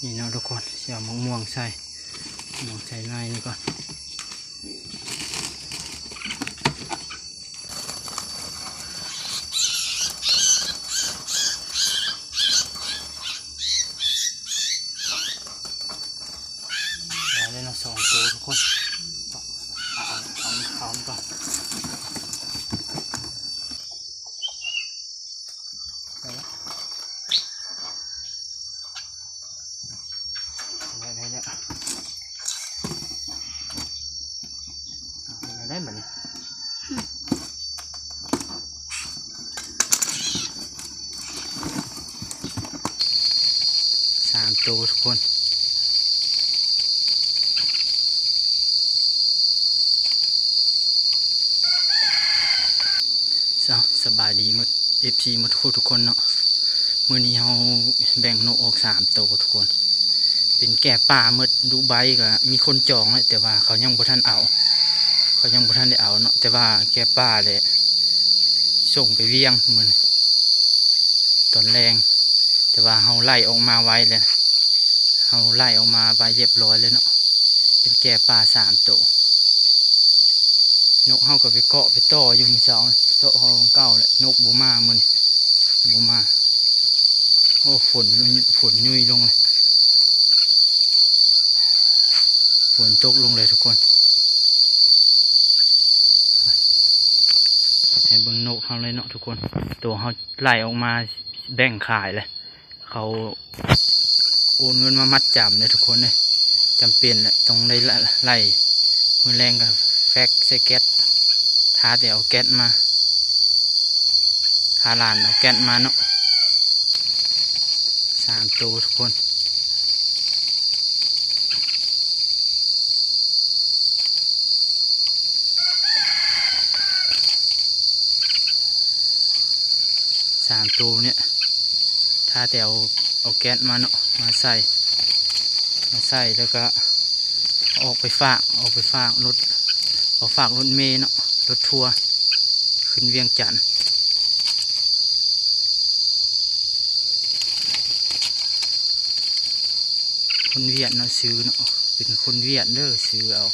ນີ້ເນາະທຸກຄົນ ຊິເອົາໝາກມ່ວງໃສ່ ໝາກມ່ວງໃສ່ໃນນີ້ກ່ອນ. ໄດ້ແລ້ວເນາະ ສອງໂຕທຸກຄົນ ເອົາ ເອົາ ເອົາມັນກ່ອນ ໄດ້ແລ້ວ ໄດ້ ໄດ້ແລ້ວ ໄດ້ບາດນີ້. ສາມໂຕທຸກຄົນ ເຈົ້າ ສະບາຍດີໝົດ ເອັຟຊີ ໝົດທຸກຄົນເນາະ. ມື້ນີ້ເຮົາແບ່ງນົກອອກສາມໂຕທຸກຄົນ ເປັນແກະປ່າໝົດ. ດູໄບກໍມີຄົນຈອງແລ້ວ ແຕ່ວ່າເຂົາຍັງບໍ່ທັນເອົາ ເຂົາຍັງບໍ່ທັນໄດ້ເອົາເນາະ ແຕ່ວ່າແກະປ່າແຫຼະ ສົ່ງໄປວຽງມື້ນີ້ຕອນແລງ ແຕ່ວ່າເຮົາໄລ່ອອກມາໄວແລ້ວ ເຮົາໄລ່ອອກມາໄວຮຽບຮ້ອຍແລ້ວເນາະ. ເປັນແກະປ່າສາມໂຕ ນົກເຮົາກໍໄປເກາະໄປຕໍ່ຢູ່ມື້ເຊົ້າ ເກາະເຮົາຂອງເກົ່າແຫຼະ ນົກບໍ່ມາມື້ນີ້ ບໍ່ມາ. ໂອ້ ຝົນ ຝົນຫຍຸ້ຍລົງເລີຍ ຝົນຕົກລົງເລີຍທຸກຄົນ. ໃຫ້ເບິ່ງນົກເຮົາເລີຍເນາະທຸກຄົນ ໂຕເຮົາໄລ່ອອກມາແບ່ງຂາຍແລ້ວ ເຂົາໂອນເງິນມາມັດຈຳເດ້ທຸກຄົນເດ້ ຈຳເປັນແຫຼະ ຕ້ອງໄດ້ໄລ່. ມື້ແລງກໍແຟກໃສ່ແກັດ ຖ້າແຕ່ເອົາແກັດມາ ຖ້າຫຼານເອົາແກັດມາເນາະ. ສາມໂຕທຸກຄົນ ສາມໂຕນີ້ ຖ້າແຕ່ເອົາ ເອົາແກັດມາເນາະ ມາໃສ່ ມາໃສ່ແລ້ວກໍເອົາອອກໄປຝາກ ເອົາໄປຝາກລົດ ເອົາຝາກລົດເມເນາະ ລົດທົວ ຂຶ້ນວຽງຈັນ. ຄົນຫວຽດເນາະ ຊື້ເນາະ ເປັນຄົນຫວຽດເດີ ຊື້ເອົາ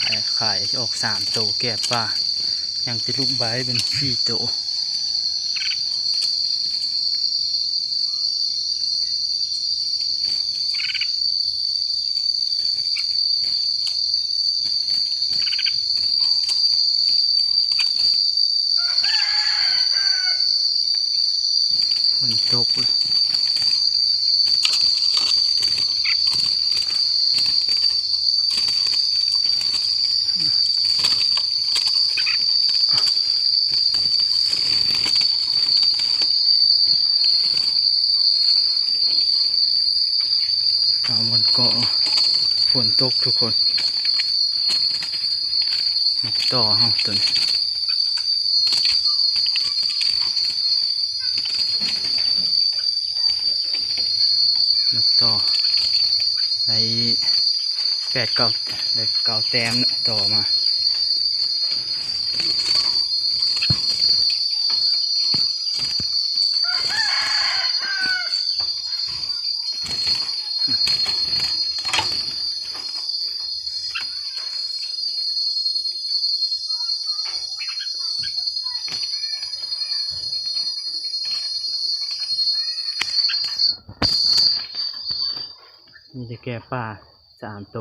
ຂາຍ ຂາຍອອກສາມໂຕແກະປ່າ ຍັງແຕ່ລູກໄບເປັນສີ່ໂຕ. ຝົນຕົກເລີຍ ເອົາມັນເກາະ ຝົນຕົກທຸກຄົນ ນົກຕໍ່ເຮົາຕົວນີ້ ນົກຕໍ່ ໄດ້ແປດເກົ້າ ໄດ້ເກົ້າແຕ້ມຕໍ່ມາ. ມີແຕ່ແກະປ່າສາມໂຕ.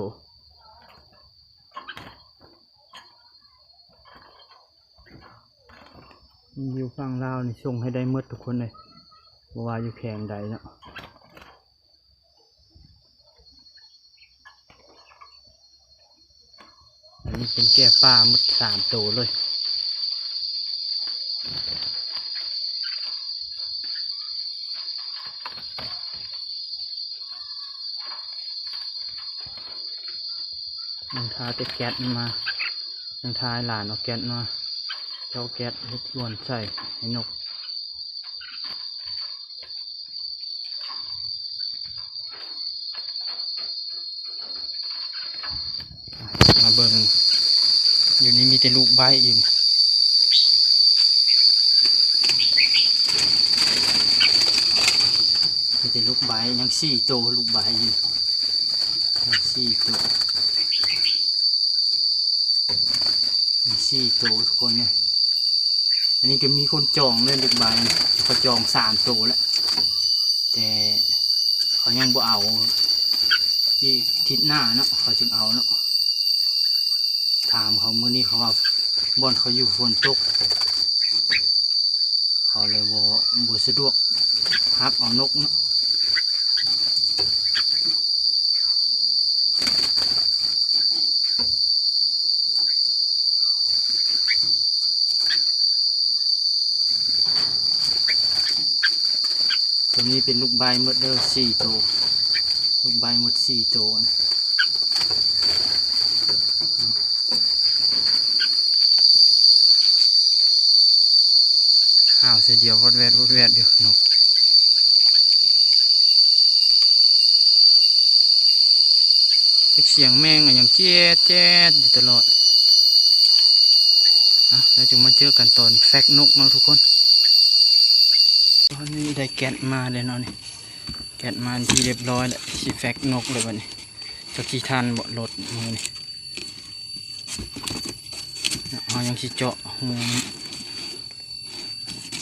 ຢູ່ຝັ່ງລາວນີ້ສົ່ງໃຫ້ໄດ້ໝົດທຸກຄົນເລີຍ ບໍ່ວ່າຢູ່ແຂວງໃດເນາະ. ອັນນີ້ເປັນແກະປ່າໝົດສາມໂຕເລີຍ. ຍັງຖ້າແຕ່ແກັດມາ ຍັງຖ້າໃຫ້ຫຼານເອົາແກັດມາ ເຈາະແກັດເຮັດອວນໃສ່ໃຫ້ນົກ. ມາເບິ່ງ ຢູ່ນີ້ມີແຕ່ລູກໃບ້ຢູ່ນີ້ ມີແຕ່ລູກໃບ້ ຍັງສີ່ໂຕ ລູກໃບ້ຢູ່ນີ້ ຍັງສີ່ໂຕ ມີສີ່ໂຕທຸກຄົນເອີຍ. ອັນນີ້ກໍມີຄົນຈອງເລີຍລູກໃບ້ນີ້ ເຂົາຈອງສາມໂຕແລ້ວ ແຕ່ເຂົາຍັງບໍ່ເອົາ ອີກທິດໜ້າເນາະ ເຂົາຈຶ່ງເອົາເນາະ. ຖາມເຂົາມື້ນີ້ ເຂົາວ່າບ່ອນເຂົາຢູ່ຝົນຕົກ ເຂົາເລີຍບໍ່ ບໍ່ສະດວກຮັບເອົານົກເນາະ. ໂຕນີ້ເປັນລູກໃບ້ໝົດເດີ ສີ່ໂຕ ລູກໃບ້ໝົດສີ່ໂຕ. ຫ້າວໃສ່ດຽວ ວອດແວດ ວອດແວດຢູ່ນົກ. ຈັກສຽງແມງອີ່ຫຍັງແຈດໆຢູ່ຕະຫຼອດ. ເອົາ ແລ້ວຈຶ່ງມາເຈີກັນຕອນແຟັກນົກເນາະທຸກຄົນ. ຕອນນີ້ໄດ້ແກັດມາແລ້ວເນາະນີ້ ແກັດມາເປັນທີ່ຮຽບຮ້ອຍແລ້ວ ຊິແຟັກນົກແລ້ວບັດນີ້. ຈັກຊິທັນບໍ່ລົດມື້ນີ້ ເຮົາຍັງຊິເຈາະຮູ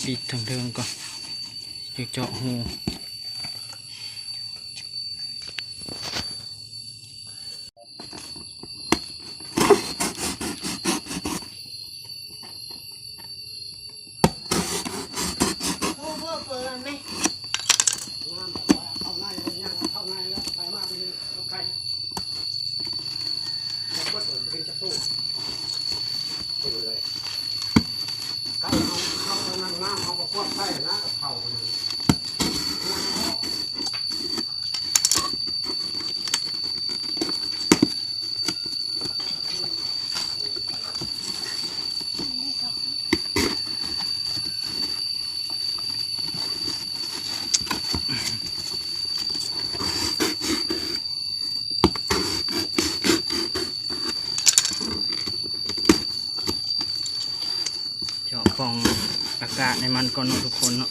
ປິດທາງເທິງກ່ອນ ຊິເຈາະຮູ. ເຈາະປ່ອງອາກາດໃຫ້ມັນກ່ອນເນາະທຸກຄົນເນາະ.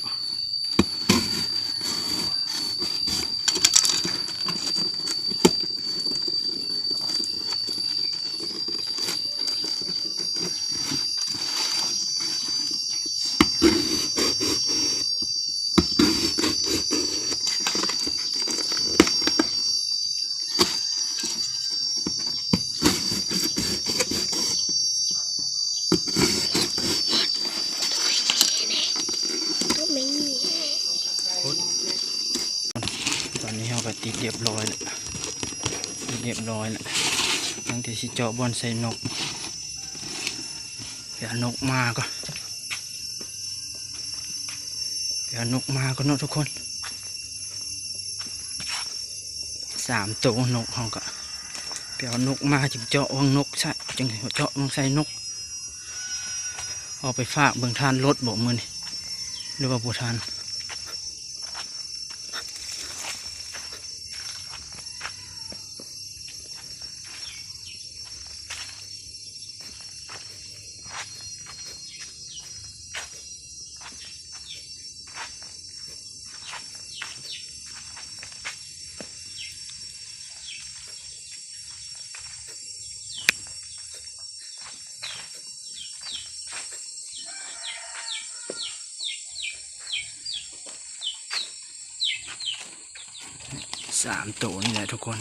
ຕອນນີ້ເຮົາກໍຕິດຮຽບຮ້ອຍແລ້ວ ຕິດຮຽບຮ້ອຍແລ້ວ ຍັງແຕ່ຊິເຈາະບ່ອນໃສ່ນົກ. ໄປເອົານົກມາກ່ອນ ໄປເອົານົກມາກ່ອນເນາະທຸກຄົນ. ສາມໂຕນົກ ເຮົາກໍໄປເອົານົກມາ ຈຶ່ງເຈາະວັງນົກໃສ່ ຈຶ່ງເຈາະວັງໃສ່ນົກ. ເອົາໄປຝາກເບິ່ງ ທັນລົດບໍ່ມື້ນີ້ ຫຼືວ່າບໍ່ທັນ? ສາມໂຕນີ້ແຫຼະທຸກຄົນ.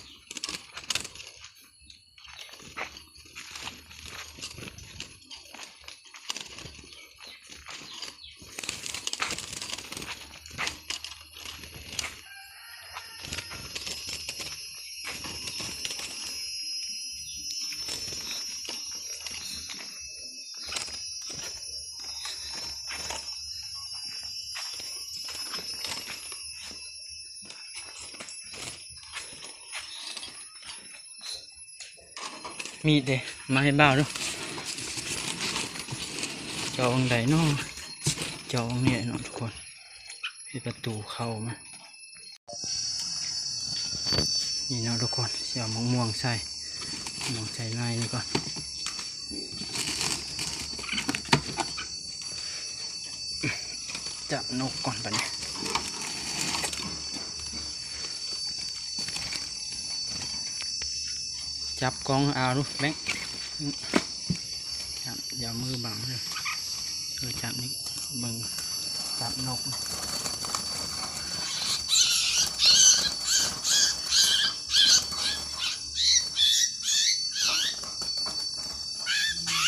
ເ ມີດເດ້ ມາໃຫ້ບ່າວດູ ຈອງໃດເນາະ ຈອງນີ້ເນາະທຸກຄົນ ເຮັດປະຕູເຂົ້າມາ ນີ້ເນາະທຸກຄົນ ຊິເອົາໝາກມ່ວງໃສ່ ໝາກມ່ວງໃສ່ໃນນີ້ກ່ອນ ຈັບນົກກ່ອນບາດນີ້ ຈັບກ້ອງເອົາດູແບງ ຈັບ ຢ່າເອົາມືບັງເດີ ເອີ ຈັບນີ້ ເບິ່ງ ຈັບນົກ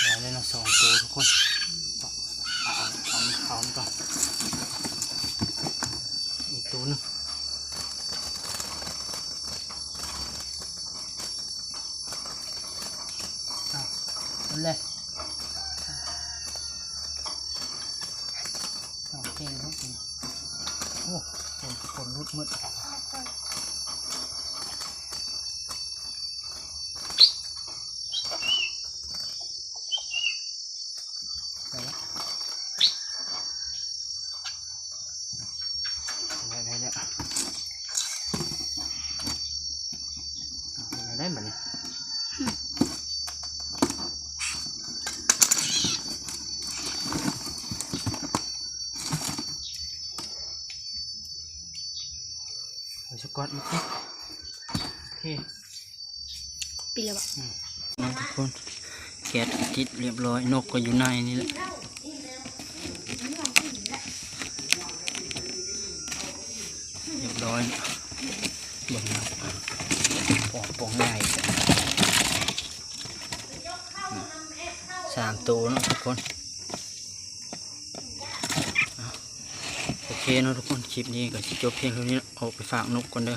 ໄດ້ແລ້ວເນາະ ສອງໂຕທຸກຄົນ ເອົາ ເອົາ ເອົານີ້ກ່ອນ ອີກໂຕໜຶ່ງ ເອົາ ເອົາເລີຍ ເອົາ ເກັ່ງເນາະ ໂອ້ ຂົນ ຂົນຫຼຸດໝົດ. ໄດ້ລະ ໄດ້ ໄດ້ ໄດ້ ໄດ້ບາດນີ້ ເອົາສະກອດມາຕິດ ໂອເຄ ປິດແລ້ວບໍ່? ອືມ ເນາະທຸກຄົນ ແກັດກໍຕິດລຽບຮ້ອຍ ນົກກໍຢູ່ໃນນີ້ແຫຼະ ລຽບຮ້ອຍ ເບິ່ງເນາະ ປ່ອງ ປ່ອງໃຫຍ່ ສາມໂຕເນາະທຸກຄົນ ໂອເຄເນາະທຸກຄົນ ຄລິບນີ້ກໍຊິຈົບພຽງເທົ່ານີ້ເນາະ ອອກໄປຝາກນົກກ່ອນເດີ.